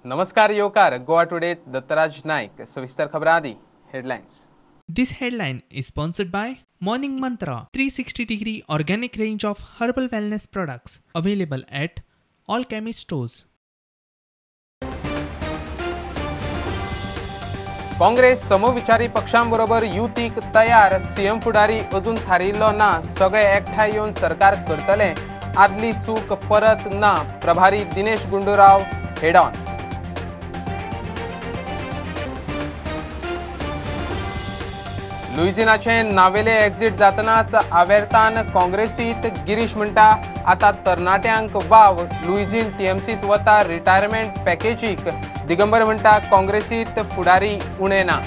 नमस्कार येवकार गोवा टुडे दत्तराज नायक. सविस्तर खबरां आदी headlines. This headline is sponsored by Morning Mantra 360 degree organic range of herbal wellness products available at all chemist stores. Congress समविचारी पक्षांबरोबर युतीक तयार. CM फुडारी अजून थारिल्लो ना. सगळे एकठांय येवन सरकार करतले. आदली चूक परत ना. प्रभारी दिनेश गुंडूराव हेड ऑन. लुइझिनाचे नावेले एक्झिट जातनाच आवेर्तान काँग्रेसीत गिरीश म्हणटा आतां तरणाट्यांक वाव. लुइझिन टीएमसीत वता रिटायरमेंट पॅकेजीक. दिगंबर म्हणटा काँग्रेसीत फुडारी उणे ना.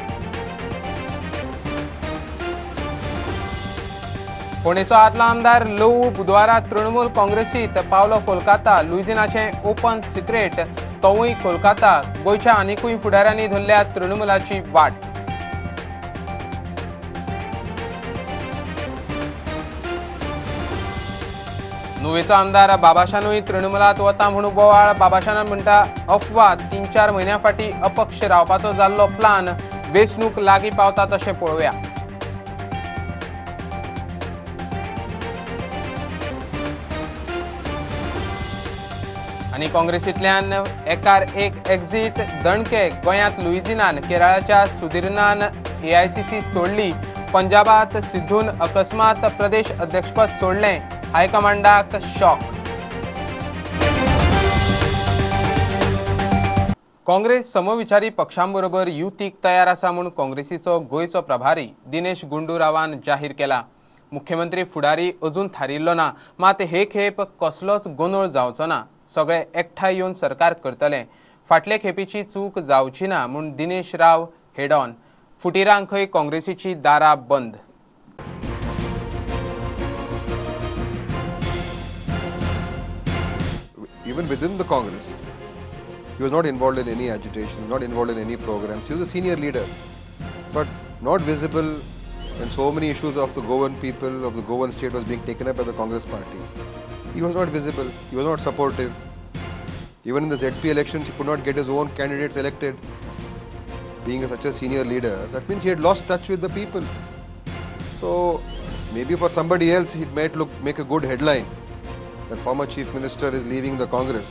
फोंडेचो आदलो आमदार लोवू बुधवारा तृणमूल काँग्रेसीत पावलो कोलकाता. लुइझिनाचें ओपन सिक्रेट, तोवूय कोलकाता. गोंयच्या आनिकूय फुडाऱ्यांनी धरल्या तृणमूलाची वाट. नुवेचो आमदार बाबाशानूय तृणमूलात वता म्हूण बोवाळ. बाबाशान म्हणटा अफवा. 3-4 म्हयन्यां फाटीं अपक्ष रावपाचो जाल्लो प्लान वेंचणूक लागीं पावता तशें पळोवया. आनी काँग्रेसींतल्यान एकार एक एक्झिट दणके. गोंयांत लुइझिनान, केरळाच्या सुधीरनान एआयसीसी सोडली. पंजाबात सिद्धून अकस्मात प्रदेश अध्यक्षपद सोडलें. हायकमांडाक शॉक. काँग्रेस समविचारी पक्षांबरोबर युतीक तयार आसा म्हूण काँग्रेसीचो गोंयचो प्रभारी दिनेश गुंडूरावान जाहीर केला. मुख्यमंत्री फुडारी अजून थारिल्लो ना. मात हे खेप कसलोच गोंदळ जावचो ना. सगळे एकठांय येवन सरकार करतले. फाटले खेपेची चूक जावची ना म्हूण दिनेश राव हेड ऑन. फुटीरांकय काँग्रेसीची दारां बंद. Even within the Congress, he was not involved in any agitation, not involved in any programs. He was a senior leader, but not visible when so many issues of the Goan people, of the Goan state was being taken up by the Congress party. He was not visible, he was not supportive. Even in the ZP elections, he could not get his own candidates elected. Being such a senior leader, that means he had lost touch with the people. So maybe for somebody else, it might make a good headline that former chief minister is leaving the Congress.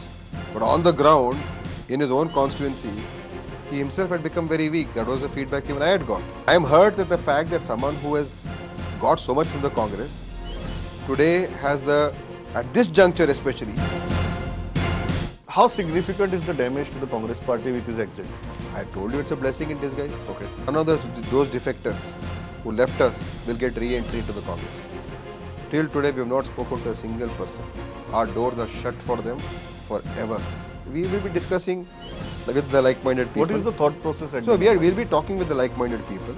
But on the ground, in his own constituency, he himself had become very weak. That was the feedback even I had got. I am hurt at the fact that someone who has got so much from the Congress, today has the, at this juncture especially. How significant is the damage to the Congress party with his exit? I told you it's a blessing in disguise. Okay. None of those defectors who left us will get re-entry into the Congress. Till today, we have not spoken to a single person. Our doors are shut for them forever. We will be discussing with the like-minded people. What is the thought process? So we'll be talking with the like-minded people.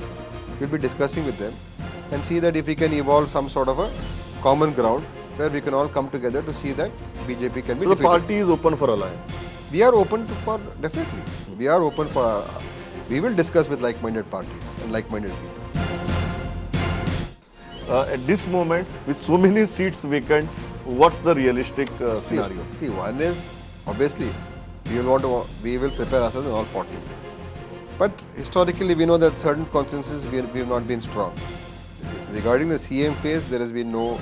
We'll be discussing with them and see that if we can evolve some sort of a common ground where we can all come together to see that BJP can be defeated. So the party is open for alliance? We are open to, for, definitely. We are open for, we will discuss with like-minded parties and like-minded people. At this moment, with so many seats vacant, what's the realistic scenario? See, one is, obviously, we will prepare ourselves in all 40. But historically, we know that certain constituencies we have not been strong. Regarding the CM phase, there has been no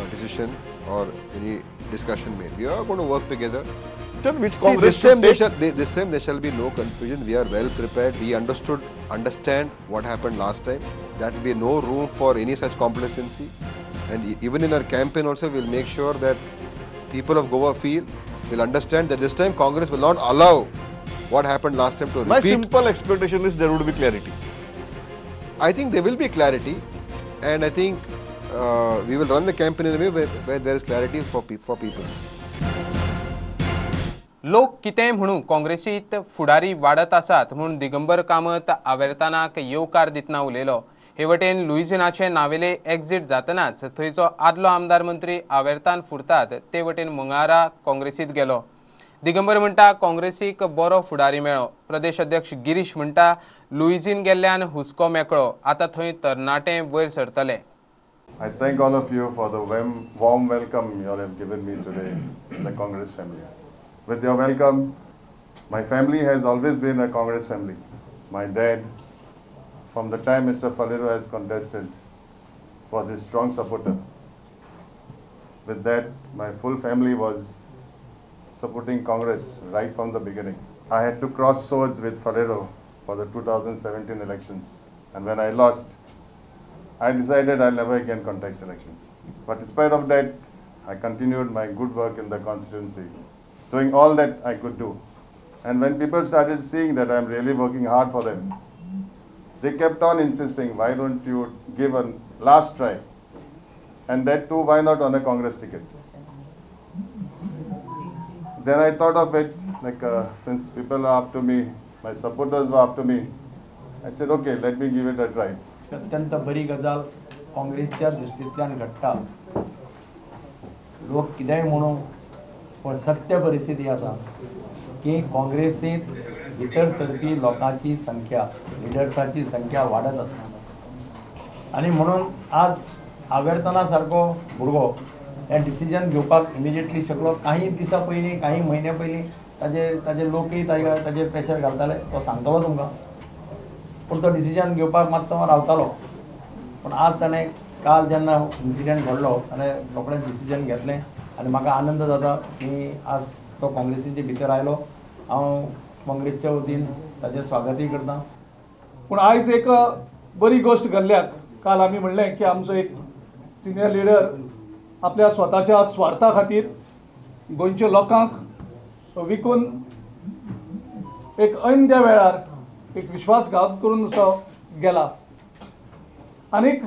decision or any discussion made. We are going to work together. Which See, this time there shall be no confusion. We are well prepared. We understand what happened last time. There will be no room for any such complacency. And even in our campaign also, we will make sure that people of Goa will understand that this time Congress will not allow what happened last time to repeat. My simple expectation is there would be clarity. I think there will be clarity, and I think we will run the campaign in a way where there is clarity for people. लोक कितें म्हणू काँग्रेसीत फुडारी वाडत आसात म्हूण दिगंबर कामत आवेर्तानाक येवकार दितना उलयलो. हे वटेन लुइझिनाचे नावेले एक्झिट जातनाच थंयचो आदलो आमदार मंत्री आवेर्तान फुरतात ते वटेन मंगळारा काँग्रेसीत गेलो. दिगंबर म्हणटा काँग्रेसीक बरो फुडारी मेळ्ळो. प्रदेश अध्यक्ष गिरीश म्हणटा लुइझिन गेल्ल्यान हुस्को मेकळो, आतां थंय तरणाटे वयर सरतले. I thank all of you for the warm welcome you all have given me today in the Congress family. With your welcome, My family has always been a Congress family. My dad, from the time Mr. Faleiro has contested, was a strong supporter. With that, my full family was supporting Congress right from the beginning. I had to cross swords with Faleiro for the 2017 elections, and when I lost, I decided I'll never again contest elections. But in spite of that, I continued my good work in the constituency, doing all that I could do. And when people started seeing that I'm really working hard for them, they kept on insisting, why don't you give a last try? And that too, why not on a Congress ticket? Then I thought of it, like since people are after me, my supporters were after me, I said, okay, let me give it a try. अत्यंत बरी गजाल काँग्रेसच्या दृष्टींतल्यान घडटा. लोक कितेंय म्हणू पण सत्य परिस्थिती आसा की काँग्रेसींत भितर सरपी लोकांची संख्या, लिडर्साची संख्या वाडत आसा. आनी म्हणून आज आवेर्तना सारको भुरगो हें डिसिजन घेवपाक इमिजिएटली शकलो. काही दिसां पयलीं, काही म्हयन्या पयलीं ताजे लोकय ताजेर प्रेशर घालताले, तो सांगतलो तुमकां, पूण तो डिसिजन घेवपाक मातसो रावतालो. पूण आज ताणें काल जेन्ना इन्सिडंट घडलो ताणें रोखडेंच डिसिजन घेतलें आनी म्हाका आनंद जाता की आज तो काँग्रेसीचे भितर आयलो. हांव काँग्रेसच्या वतीन ताचें स्वागतूय करता. पूण आयज एक बरी गोश्ट घडल्याक काल आमी म्हणलें की आमचो एक सिनियर लिडर आपल्या स्वताच्या स्वार्था खातीर गोंयच्या लोकांक विकून एक ऐन त्या वेळार एक विश्वासघात करून असो गेला आनीक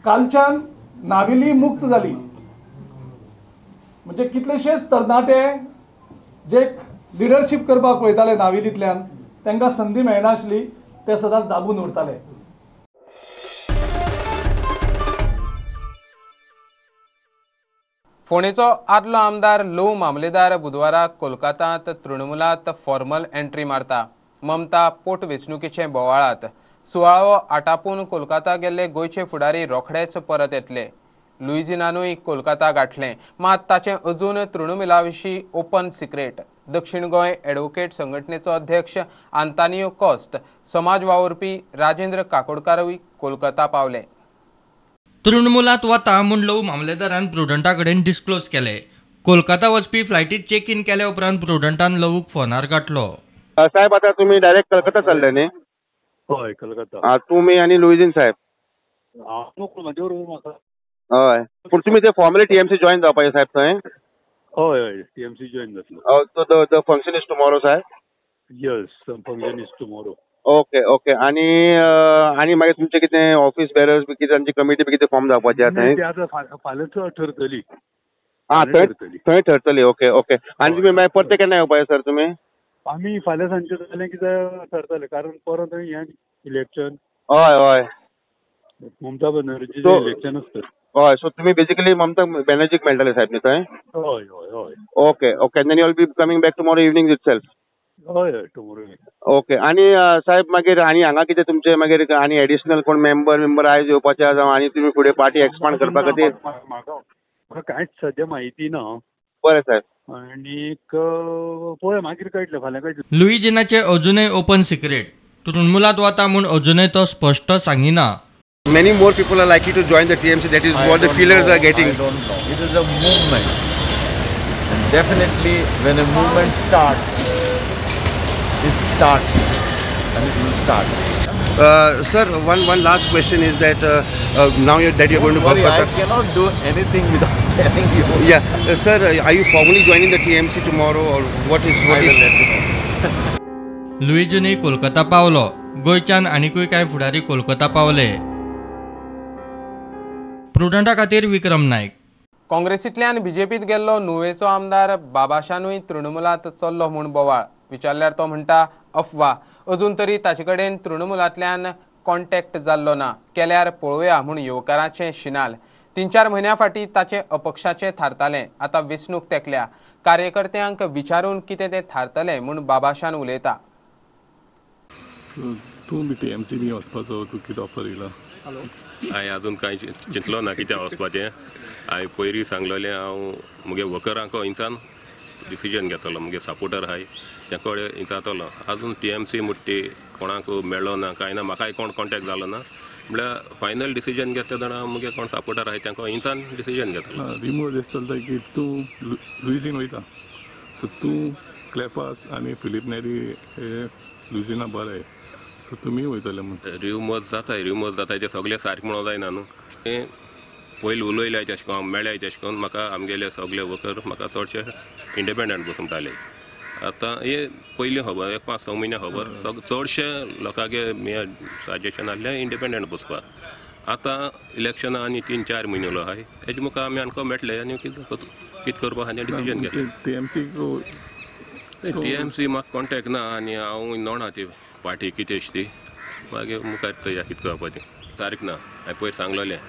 कालच्यान नावेली मुक्त जाली. म्हणजे कितलेशेच तरणाटे जे लिडरशीप करपाक पळयताले नावेलींतल्यान तांकां संदी मेळनासली, ते सदांच दाबून उरताले. फोंडेचो आदलो आमदार लो मामलेदार बुधवारा कोलकातांत तृणमूलांत फॉर्मल एंट्री मारता. ममता पोटवेंचणुकेचे बोवाळात सुवाळो आटापून कोलकाता गेल्ले गोंयचे फुडारी रोखडेच परत येतले. लुईजिनानूय कोलकाता गाठलें, मात ताचें अजून तृणमूला विशीं ओपन सिक्रेट. दक्षिण गोंय एडवोकेट संघटनेचो अध्यक्ष आंतानियो कॉस्ट, समाज वावुरपी राजेंद्र काकोडकारूय कोलकाता पावले. तृणमूलांत वता म्हूण ल्हवू मामलेदारान प्रुडंटा कडेन डिस्क्लोज केले. कोलकाता वचपी फ्लायटीत चेक इन केल्या उपरांत प्रुडंटान लवूक फोनार गाठलो. साहेब, आता तुम्ही डायरेक्ट कलकत्ता चालले न्ही? हय, कलकत्ता. तुमी आनी लुईजीन साहेब? हय. पूण तुमी ते फॉर्मली टीएमसी जॉईन जावपाचे साहेब थंय? हय हय, टीएमसी जॉईन जातलो. So the function is tomorrow Saheb? Yes, function is tomorrow. Okay okay. आनी आनी मागीर तुमचें कितें ऑफिस बेरर्स बी कितें तांची कमिटी बी कितें फॉर्म जावपाची आसा थंय? आतां फाल्यां ठरतली. आं, थंय थंय ठरतली. Okay okay. आनी तुमी मागीर परते केन्ना येवपाचे सर तुमी? आमी फाल्यां सांजचें जालें कितें ठरतलें, कारण परत हें इलेक्शन. हय हय, ममता बनर्जी इलेक्शन आसता. हय, सो तुमी बेसिकली ममता बॅनर्जीक मेळटले साहेब न्ही थंय? हय हय हय. Okay okay. And then you will be coming back tomorrow evening itself? हय हय, टुमोरो. ओके. आनी साहेब मागीर आनी हांगा कितें तुमचें मागीर आनी एडिशनल कोण मेंबर आयज येवपाचे आसा जावं आनी तुमी फुडें पार्टी एक्सपांड करपा खातीर? म्हाका कांयच सद्या म्हायती ना. बरें साहेब. आनीक पळय मागीर कळटलें, फाल्यां कळटलें. लुईजिनाचें अजुनय ओपन सिक्रेट. तृणमूलांत वता म्हूण अजुनय तो स्पश्ट सांगिना. Many more people are likely to join the TMC. That is what the feelers are getting. I don't know. It is a movement. And definitely when a movement starts, it starts and it will start. Sir, one last question is that now that you're going to Kolkata. I cannot do anything without telling you. Yeah, sir, are you formally joining the TMC tomorrow or what is? I will let you know. लुईजिनूय Kolkata पावलो. गोंयच्यान आनीकूय कांय फुडारी कोलकाता पावले. प्रुडंटा खातीर विक्रम नायक. काँग्रेसींतल्यान बीजेपीत गेल्लो नुवेचो आमदार बाबाशानूय तृणमूलांत चल्लो म्हूण बोवाळ. विचारल्यार तो म्हणटा अफवा, अजून तरी ताचे कडेन तृणमूलांतल्यान कॉन्टॅक्ट जाल्लो ना, केल्यार पळोवया म्हूण येवकाराचें शिनाल. 3-4 म्हयन्यां फाटीं ताचें अपक्षाचें थारतालें, आतां वेंचणूक तेंकल्या, कार्यकर्त्यांक विचारून कितें तें थारतलें म्हूण बाबाशान उलयता. तूं बी टीएमसी बी वचपाचो तूं कितें ऑफर येयला? हांवें अजून कांय चिंतलो ना कितें वचपाचें. हांवें पयलीं सांगलेलें हांव मुगे वर्करांक इंसान डिसिजन घेतलो मुगे सपोर्टर आहाय ते कडेन जातलो. अजून टीएमसी मुट्टी कोणाक मेळ्ळो ना कांय ना, म्हाकाय कोण कॉन्टेक्ट जालो ना, म्हळ्यार फायनल डिसिजन घेतले जाणा मुगे कोण सपोर्टर आहाय तांकां इंसान डिसिजन घेतलो. रिमोट अशें चलता की तूं लुईझीन वयता, सो तूं क्लेफास आनी फिलीप नेरी हे लुईझिना बरें, सो तुमी वयतले म्हूण. रिमोट जाताय, रिमोट जाताय ते सगळे सारकें म्हणून जायना न्हू. तें पयलीं उलयले तेशें करून मेळ्ळे तेशें करून म्हाका आमगेले सगळे वर्कर म्हाका चडशे इंडिपेंडंट बसून म्हणटाले. आतां हे पयलीं खबर एक 5-6 म्हयने खबर चडशे लोकांगे हें सजेशन आहलें इंडिपेंडंट बसपाक. आतां इलेक्शनां आनी 3-4 म्हयने उरलो आहाय, हेजे मुखार आमी आमकां मेळटले आनी कितें करपा आहा तें डिसिजन घेतलें. टीएमसी टीएमसी म्हाका कॉन्टेक्ट ना आनी हांव नोणा ती पार्टी कितें ती मागीर मुखार चोया कितें करपाचें. तारीख ना, हांवें पयर सांगलेलें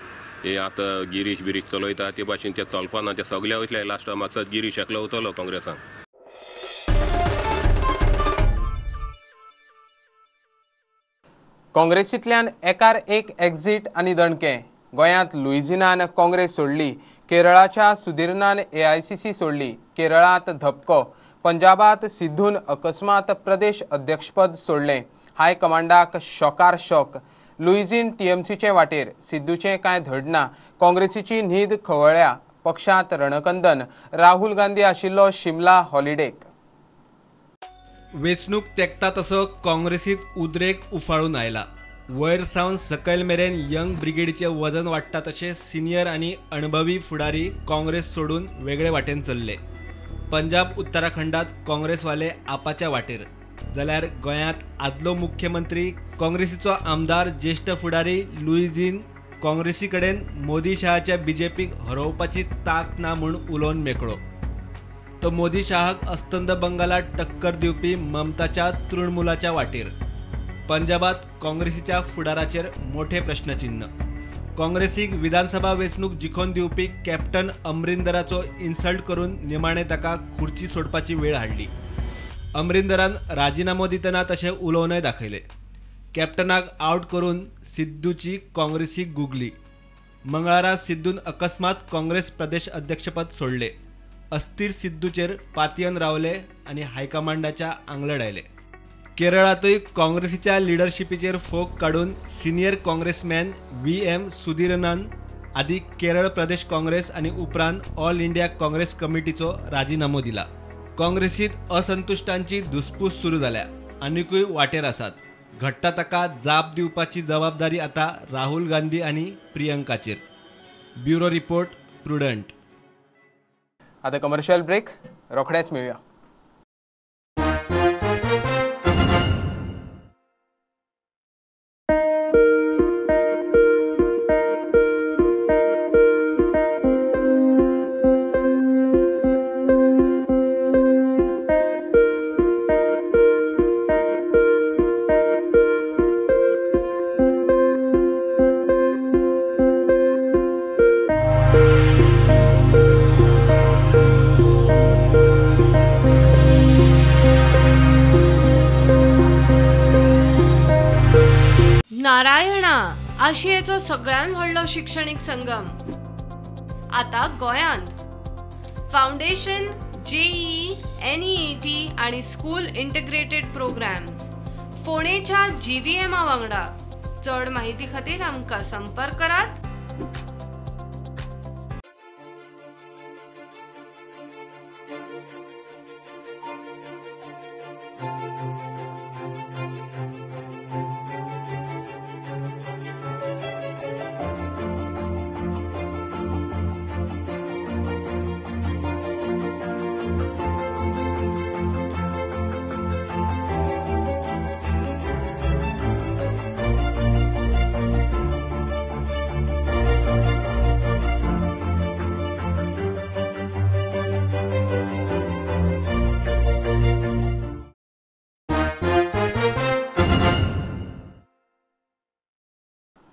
हे आतां गिरीश बिरीश चलयता ते भाशेन ते चलपा ना, ते सगळे वयतले लास्टाक म्हाका गिरीश एकलो वतलो काँग्रेसान. काँग्रेसींतल्यान एकार एक एक्झिट आनी दणके. गोंयांत लुईझिनान काँग्रेस सोडली, केरळाच्या सुधीरनान एआयसीसी सोडली, केरळांत धपको, पंजाबात सिद्धून अकस्मात प्रदेश अध्यक्षपद सोडलें. हायकमांडाक शॉकार शॉक. लुईझीन टीएमसीचे वाटेर, सिद्धूचें कांय धडना. काँग्रेसीची न्हीद खवळ्या, पक्षांत रणकंदन. राहुल गांधी आशिल्लो शिमला हॉलिडेक. वेंचणूक तेंकता तसो काँग्रेसीत उद्रेक उफाळून आयला. वयर सावन सकयल मेरेन यंग ब्रिगेडीचें वजन वाडटा तशें सिनियर आनी अणभवी फुडारी काँग्रेस सोडून वेगळे वाटेन चल्ले. पंजाब उत्तराखंडात काँग्रेसवाले आपाच्या वाटेर, जाल्यार गोंयांत आदलो मुख्यमंत्री काँग्रेसीचो आमदार ज्येश्ठ फुडारी लुईझीन काँग्रेसी कडेन मोदी शहाच्या बीजेपीक हरोवपाची तांक ना म्हूण उलोवन मेकळो. तो मोदी शहाक अस्तंत बंगालात टक्कर दिवपी ममताच्या तृणमूलाच्या वाटेर. पंजाबात काँग्रेसीच्या फुडाराचेर मोठे प्रश्नचिन्ह. काँग्रेसीक विधानसभा वेंचणूक जिखोवन दिवपी कॅप्टन अमरिंदराचो इन्सल्ट करून निमाणे ताका खुर्ची सोडपाची वेळ हाडली. अमरिंदरान राजिनामो दितना तशें उलोवनय दाखयलें. कॅप्टनाक आवट करून सिद्धूची काँग्रेसीक गुगली. मंगळारा सिद्धून अकस्मात काँग्रेस प्रदेश अध्यक्षपद सोडले. अस्थिर सिद्धूचेर पातयन रावले आनी हायकमांडाच्या आंगलड आयले. केरळांतूय काँग्रेसीच्या लिडरशिपीचेर फोग काडून सिनियर काँग्रेसमॅन VM सुधीरनान आदी केरळ प्रदेश काँग्रेस आनी उपरांत ऑल इंडिया काँग्रेस कमिटीचो राजिनामो दिला. काँग्रेसीत असंतुश्टांची धुसपूस सुरू जाल्या. आनिकूय वाटेर आसात. घडटा ताका जाप दिवपाची जबाबदारी आतां राहुल गांधी आनी प्रियंकाचेर. Bureau report, Prudent. आतां कमर्शियल ब्रेक, रोखडेच मेळुया. नारायणा आशियेचो सगळ्यात व्हडलो शिक्षणीक संगम आता गोयांत. फाउंडेशन, जेईई, एनईईटी आणि स्कूल इंटिग्रेटेड प्रोग्राम्स फोंडेच्या जीव्हीएमा वांगडा. चड माहिती खातीर आमकां संपर्क करात.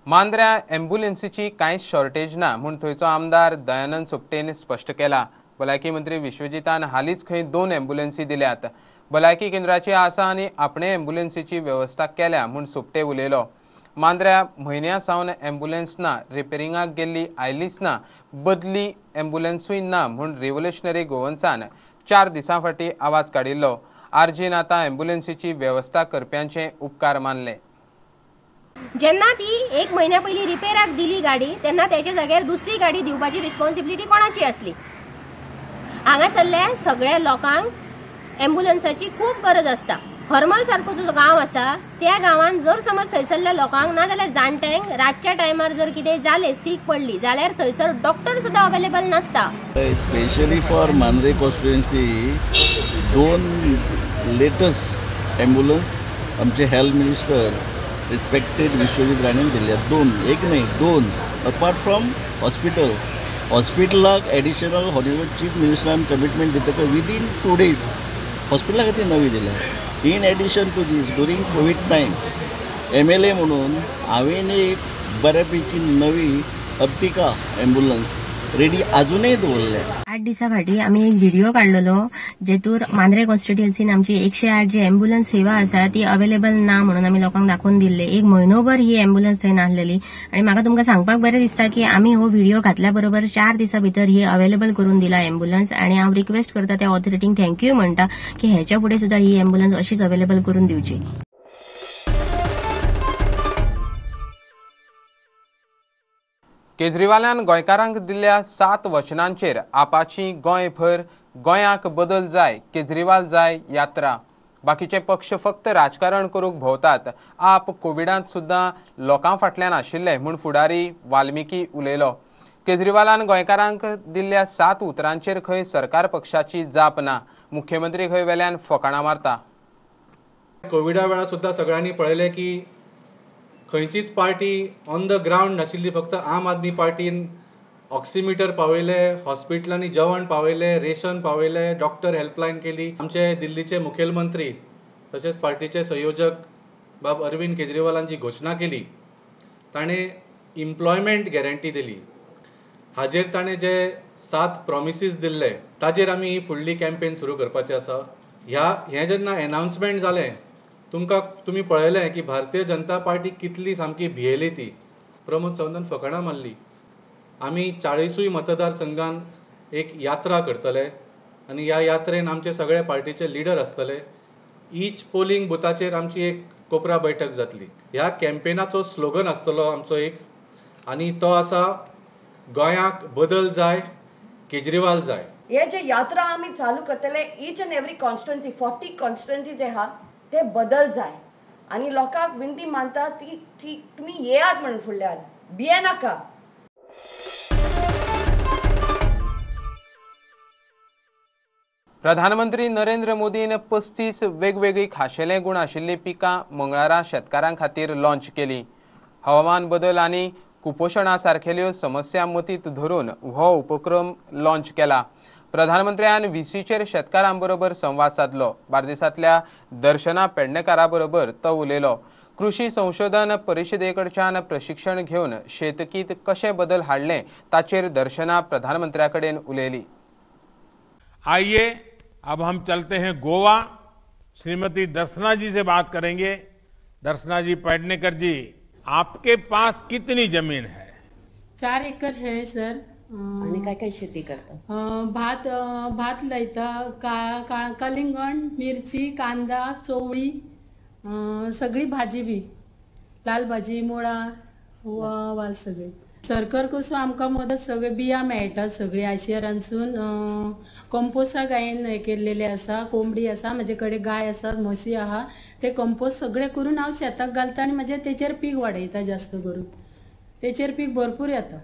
मांद्र्या ॲम्ब्युलन्सीची कांयच शॉर्टेज ना म्हूण थंयचो आमदार दयानंद सोपटेन स्पश्ट केला. भलायकी मंत्री विश्वजितान हालींच खंय 2 ॲम्ब्युलन्सी दिल्यात. भलायकी केंद्राची आसा आनी आपणे ॲम्ब्युलन्सीची वेवस्था केल्या म्हूण सोपटे उलयलो. मांद्र्या म्हयन्या सावन ॲम्ब्युलन्स ना, रिपेरिंगाक गेल्ली आयलीच ना, बदली ॲम्ब्युलन्सूय ना म्हूण रिव्होल्युशनरी गोवन्सान 4 दिसां फाटीं आवाज काडिल्लो. आरजीन आतां ॲम्ब्युलन्सीची वेवस्था करप्यांचे उपकार मानले. जेन्ना ती 1 म्हयन्या पयलीं रिपेराक दिली गाडी तेन्ना तेच्या जाग्यार दुसरी गाडी दिवपाची रिस्पॉन्सिबिलिटी कोणाची आसली? हांगासरल्या सगळ्या लोकांक ॲम्ब्युलन्साची खूब गरज आसता. हरमल सारको जो गांव आसा त्या गांवान जर समज थंयसरल्या लोकांक ना जाल्यार जाणट्यांक रातच्या टायमार जर कितें जालें, सीक पडली जाल्यार थंयसर डॉक्टर सुद्दां अवेलेबल नासता. Specially for Mandrem constituency 2 latest ambulance आमचे हेल्थ मिनिस्टर रिस्पेक्टेड विश्वजीत राणेन दिल्ले. 2, एक न्हय 2. अपार्ट फ्रॉम हॉस्पिटल, हॉस्पिटलाक एडिशनल हॉनेबल चीफ मिनिस्टरान कमिटमेंट दितकच विदीन 2 डेज हॉस्पिटला खातीर नवी दिल्या. In addition to this during Covid time MLA म्हणून हांवें एक बऱ्यापैकी नवी अर्टिका ॲम्ब्युलन्स रेडी अजूनय दवरल्या. 8 दिसां फाटीं आमी एक व्हिडिओ काडलेलो जेतूर मांद्रे कॉन्स्टिट्युएन्सीन आमची 108 जी ॲम्ब्युलन्स सेवा आसा ती अवेलेबल ना म्हणून आमी लोकांक दाखोवन दिल्ले. 1 म्हयनोभर ही ॲम्ब्युलन्स थंय नासलेली आनी म्हाका तुमकां सांगपाक बरें दिसता की आमी हो व्हिडिओ घातल्या बरोबर 4 दिसां भितर ही अवेलेबल करून दिला ॲम्ब्युलन्स. आनी हांव रिक्वेस्ट करता त्या ऑथॉरिटींक thank you म्हणटा की हेच्या फुडें सुद्दां ही ॲम्ब्युलन्स अशीच अवेलेबल करून दिवची. केजरीवालान गोंयकारांक दिल्ल्या 7 वचनांचेर आपाची गोंयभर गोंयाक बदल जाय, केजरीवाल जाय यात्रा. बाकीचे पक्ष फक्त राजकारण करूंक भोंवतात. आप कोविडांत सुद्दां लोकां फाटल्यान आशिल्ले म्हूण फुडारी वाल्मिकी उलयलो. केजरीवालान गोंयकारांक दिल्ल्या 7 उतरांचेर खंय सरकार पक्षाची जाप ना. मुख्यमंत्री खंय वेल्यान फकाणां मारता. कोविडा वेळार सुद्दां सगळ्यांनी पळयलें की खंयचीच पार्टी ऑन the ground नाशिल्ली. फक्त आम आदमी पार्टीन ऑक्सिमिटर पावयले, हॉस्पिटलांनी जेवण पावयले, रेशन पावयले, डॉक्टर हेल्पलायन केली. आमचे दिल्लीचे मुखेलमंत्री तशेंच पार्टीचे संयोजक बाब अरविंद केजरीवालान जी घोशणा केली ताणें इम्प्लॉयमेंट गॅरंटी दिली. हाजेर ताणें जे 7 प्रॉमिसीस दिल्ले ताजेर आमी ही फुडली कॅम्पेन सुरू करपाची आसा. हें जेन्ना एनावन्समेंट जालें तुमकां तुमी पळयलें की भारतीय जनता पार्टी कितली सामकी भियेली ती. प्रमोद सावंतान फकाणां मारली. आमी 40 मतदारसंघान एक यात्रा करतले आनी ह्या यात्रेन आमचे सगळे पार्टीचे लिडर आसतले. ईच पोलिंग बुथाचेर आमची एक कोपरा बैठक जातली. ह्या कॅम्पेनाचो स्लोगन आसतलो आमचो एक, आनी तो आसा गोंयाक बदल जाय, केजरीवाल जाय. हे जे यात्रा आमी चालू करतले each and every constituency 40 constituency जे आहा ते बदल जाय आनी लोकांक विनंती मानता ती तुमी येयात म्हणून फुडल्यान भियेनाका. प्रधानमंत्री नरेंद्र मोदीन 35 वेगवेगळी खाशेले गुण आशिल्ली पिकां मंगळारा शेतकारां खातीर लॉन्च केली. हवामान बदल आनी कुपोशणा सारखेल्यो समस्या मतींत धरून हो उपक्रम लॉन्च केला. प्रधानमंत्र्यान व्हीसीचेर शेतकारां बरोबर संवाद सादलो. बार्देसांतल्या दर्शना पेडणेकारा बरोबर तो उलयलो. कृषी संशोधन परिशदेकडच्यान प्रशिक्षण घेवन शेतकीत कशे बदल हाडले ताचेर दर्शना प्रधानमंत्र्या कडेन उलयली. आइए अब हम चलते हैं गोवा. श्रीमती दर्शना जी से बात करेंगे. दर्शना जी पेडनेकर जी, आपके पास कितनी जमीन है? 4 एकड़ है सर. आणि काय काय शेती करता? भात भात लायता, कलिंगण, मिरची, कांदा, चवळी, सगळी भाजी बी, लाल भाजी, मुळा, वाल सगळी. सरकार कसो आमकां मदत सगळे बिया मेळटा सगळी आयसीआरांसून. कंपोस्टा गायेन हें केल्लेलें आसा, कोंबडी आसा, म्हजे कडेन गाय आसा, म्हशी आहा, ते कंपोस्ट सगळें करून हांव शेताक घालता आनी म्हजें तेचेर पीक वाडयता. जास्त करून तेचेर पीक भरपूर येता.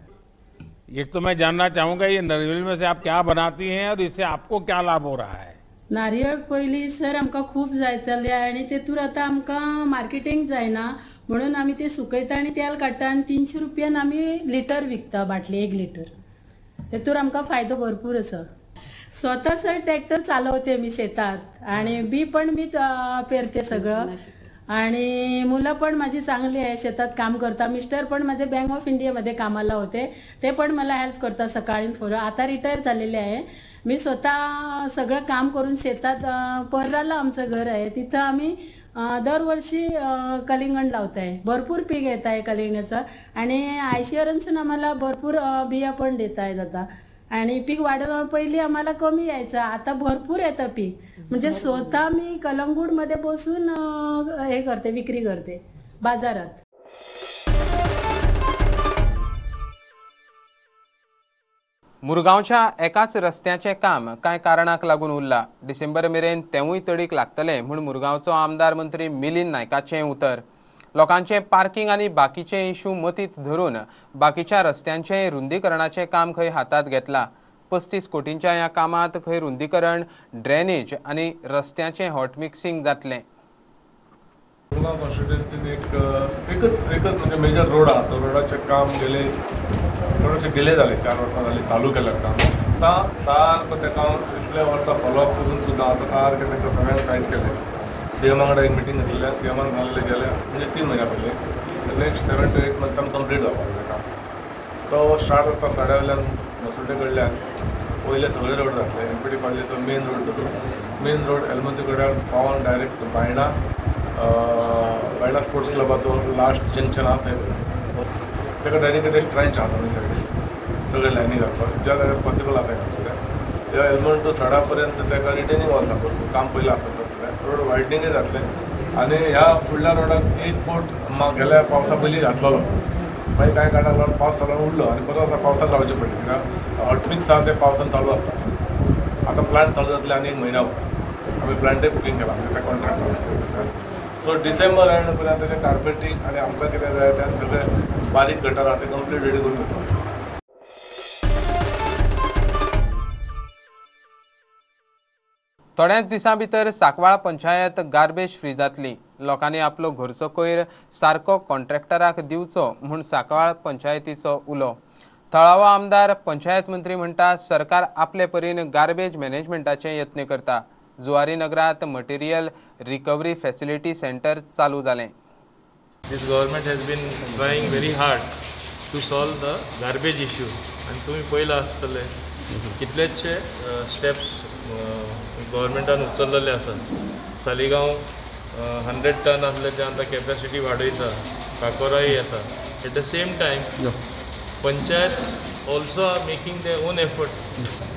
एक तो मैं जानना चाहूँगा ये नारियल में से आप क्या बनाती हैं और इससे आपको क्या लाभ हो रहा है? नारियल पयलीं सर आमकां खूब जायताले आनी तेतूर आतां आमकां मार्केटींग जायना म्हणून आमी ते सुकयता आनी तेल काडटा आनी 300 रुपयान आमी लिटर विकता, बाटली 1 लिटर. तेतूर आमकां फायदो भरपूर आसा. स्वता सर ट्रॅक्टर चालवते मी शेतात आणि बी पण मी पेरते सगळं. आणि मुलं पण माझी चांगली आहे, शेतात काम करता. मिस्टर पण माझे बँक ऑफ इंडियामध्ये कामाला होते, ते पण मला हेल्प करतात सकाळी फोर. आता रिटायर झालेले आहे. मी स्वतः सगळं काम करून शेतात, पर्राला आमचं घर आहे, तिथं आम्ही दरवर्षी कलिंगण लावत आहे. भरपूर पीक येत आहे कलिंगणाचं आणि आयसीआरांसून आम्हाला भरपूर बिया पण देत आहेत आता. आणि पीक वाढ पहिली आम्हाला कमी यायचं, आता भरपूर येतं पीक. म्हणजे स्वतः मी कलंगूटमध्ये बसून हे करते, विक्री करते बाजारात. मुरगांवच्या एकाच रस्त्याचें काम कांय कारणाक लागून उरला. डिसेंबर मेरेन तेवूय तडीक लागतलें म्हूण मुरगांवचो आमदार मंत्री मिलिंद नायकाचें उतर. लोकांचें पार्किंग आनी बाकीचे इशू मतींत धरून बाकीच्या रस्त्यांचें रुंदीकरणाचें काम खंय हातांत घेतलां. 35 कोटींच्या ह्या कामांत खंय रुंदीकरण, ड्रेनेज आनी रस्त्यांचें हॉटमिक्सिंग जातलें. मुरगांव कॉन्स्टिट्युएन्सीन एकच म्हणजे मेजर रोड आहा, तो रोडाचें काम गेले थोडेशें डिले जालें, 4 वर्सां जालीं चालू केलें काम. आतां सारको तेका हांव इतले वर्सां फॉलोअप करून सुद्दां आतां सारकें तांकां सगळ्यांक टायट केलें. सीएमा कडेन एक मिटींग घेतिल्ल्यान सीएमान सांगलें गेल्या म्हणजे 3 म्हयन्या पयलीं नेक्स्ट 7 to 8 मंथ्सान कंप्लीट जावपाक जाय काम. तो स्टार्ट जाता सड्या वयल्यान मसुडे कडल्यान पयले सगळे रोड जातले. एमपीटी कॉलेजीचो मेन रोड धरून मेन रोड एलमोंती कडल्यान पावन डायरेक्ट बायणा बायणा स्पोर्ट्स क्लबाचो लास्ट जंक्शन आहा थंय ताका डेडिकेटेड ट्रेंच आहा दोनूय सायडीन सगळे लायनी घालपाक ज्या जाग्यार पॉसिबल आहा तें घालतले. ह्या एलमोंट टू सडा पर्यंत ताका रिटेनिंग वॉल आसा, काम पयलें आसा तसलें रोड वायडनिंगय जातलें. आनी ह्या फुडल्या रोडाक 1 कोट गेल्या पावसा पयलीं घातलेलो, मागीर कांय कारणाक लागून पावस चालू उरलो आनी परत आतां पावसाक रावचें पडलें कित्याक हॉटमिक्स आहा तें पावसान चालू आसता. आतां प्लांट चालू जातलें आनी 1 म्हयन्या उपरांत आमी प्लांटय बुकींग केलां म्हणजे त्या कॉन्ट्रॅक्टर. सो डिसेंबर एंड पर्यंत तेजें कार्पेटींग आनी आमकां कितें जाय तें सगळें बारीक गटर आहा तें कंप्लीट रेडी करून घेतलो. थोड्याच दिसां भितर सांकवाळ पंचायत गार्बेज फ्री जातली. लोकांनी आपलो घरचो कोयर सारको कॉन्ट्रॅक्टराक दिवचो म्हूण सांकवाळ पंचायतीचो उलो. थळावो आमदार पंचायत मंत्री म्हणटा सरकार आपले परीन गार्बेज मॅनेजमेंटाचे यत्न करता. जुवारी नगरात मटेरियल रिकव्हरी फॅसिलिटी सेंटर चालू जालें. This government has been trying very hard to solve the garbage issue. आनी तुमी पळयलां आसतलें कितलेशे स्टेप्स गव्हर्मेंटान उचललेले आसात. सालिगांव 100 टन आसले ते आतां कॅपॅसिटी वाडयता, काकोराय येता. At the same time panchayat also are making their own effort.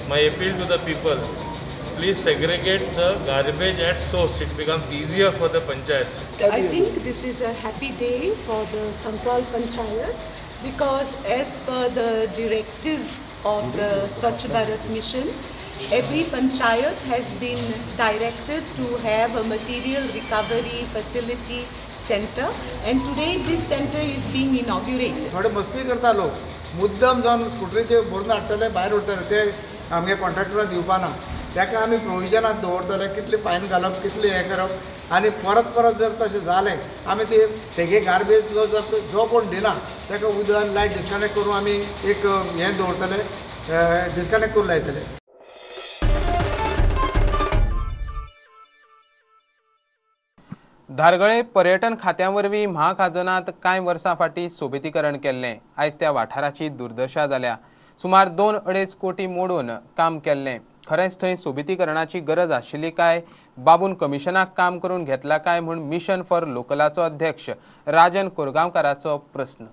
My appeal to the people, please segregate the garbage at source. It becomes easier for the panchayats. I think this is a happy day for the Sancoale Panchayat because as per the directive of the Swachh Bharat Mission, every panchayat has been directed to have a material recovery facility center, and today this center is being inaugurated. थोडे मस्ती करता लोक, मुद्दम जावन स्कुटरीचे भरून हाडटले भायर उरतले, ते आमगे कॉन्ट्रॅक्टराक दिवपा ना. ताका आमी प्रोविजनात दवरतले कितले फायन घालप कितले हें करप आनी परत परत जर तशें जालें आमी ते तेगे गार्बेज जो कोण दिना ताका उदक लायट डिस्कनेक्ट करून आमी एक हें दवरतले, डिस्कनेक्ट करून लायतले. धारगळे पर्यटन खात्या वरवीं म्हाखाजनांत कांय वर्सां फाटीं सोबितीकरण केल्लें. आयज त्या वाठाराची दुर्दशा जाल्या. सुमार 2-2.5 कोटी मोडून काम केल्लें. खरेंच थंय सोबितीकरणाची गरज आशिल्ली काय बाबून कमिशनाक काम करून घेतला काय म्हूण मिशन फॉर लोकलाचो अध्यक्ष राजन कोरगांवकाराचो प्रस्न.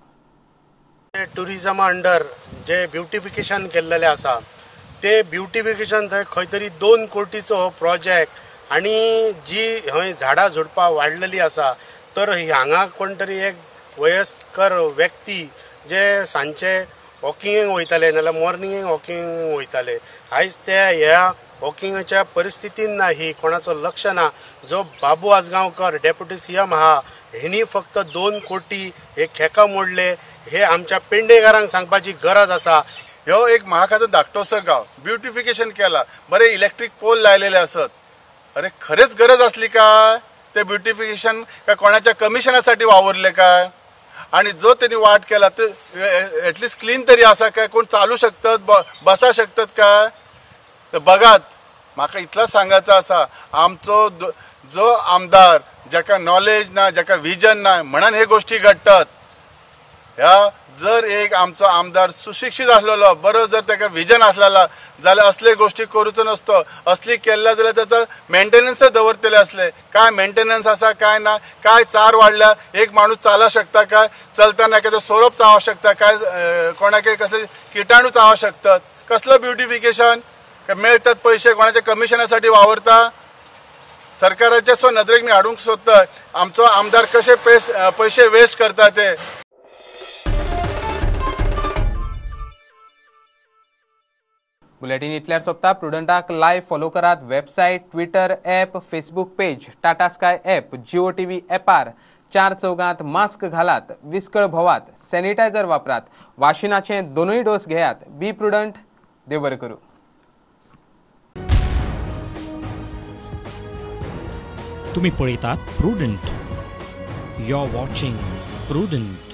टुरिजमा अंडर जे ब्युटिफिकेशन केल्लेलें आसा ते ब्युटिफिकेशन थंय खंय तरी 2 कोटीचो हो प्रोजेक्ट आनी जी हय झाडां झुडपां वाडलेली आसा तर हांगा कोण तरी एक वयस्कर व्यक्ती जे सांजचे वॉकिंगेक वयताले नाल्यार मॉर्निंगेक वॉकिंग वयताले, आयज ते ह्या वॉकिंगाच्या परिस्थितीन ना, ही कोणाचो लक्ष ना. जो बाबू आजगांवकर डेप्युटी सीएम आहा हेणी फक्त 2 कोटी हे खेका मोडले हे आमच्या पेंडेकारांक सांगपाची गरज आसा. ह्यो एक महाखाजो धाकटोसो गांव ब्युटिफिकेशन केला, बरे इलेक्ट्रीक पोल लायलेले आसत. अरे खरेंच गरज आसली काय ते ब्युटिफिकेशन काय कोणाच्या कमिशनासाठी वावरले काय? आणि जो त्यांनी वाट केला ते एटलिस्ट क्लीन तरी आसा काय? कोण चालू शकतात बसा शकतात काय? तर बघात म्हाका इतलाच सांगायचं आसा, आमचो जो आमदार ज्याका नॉलेज ना ज्याका विजन ना म्हणून हे गोष्टी घडटात. ह्या जर एक आमचो आमदार सुशिक्षीत आसलेलो बरो जर ताका विजन आसलेला जाल्यार असले गोष्टी करूचो नसतो. असली केल्ला जाल्यार ताचो मेंटेनन्स दवरतले असले. काय मेंटेनन्स आसा काय ना, काय चार वाडल्या एक माणूस चालू शकता काय, चलतना एखादो सोरोप चावंक शकता काय, कोणाक कसले किटाणू चावंक शकतात. कसलो ब्युटिफिकेशन? मेळतात पयशे कोणाच्या कमिशनासाठी वावरता? सरकाराच्या सो नदरेक मी हाडूंक सोदता आमचो आमदार कशे पयशे वेस्ट करता ते. बुलेटीन इतल्यार सोंपता. प्रुडंटाक लायव्ह फॉलो करात website, Twitter app, Facebook page, Tata Sky app, Jio TV ॲपार. 4 चौगांत मास्क घालात, विस्कळ भोवात, सॅनिटायझर वापरात, वाशिनाचे 2 डोस घेयात. Be prudent. देव बरें करूं. तुम्ही पळयतात Prudent. You are watching Prudent.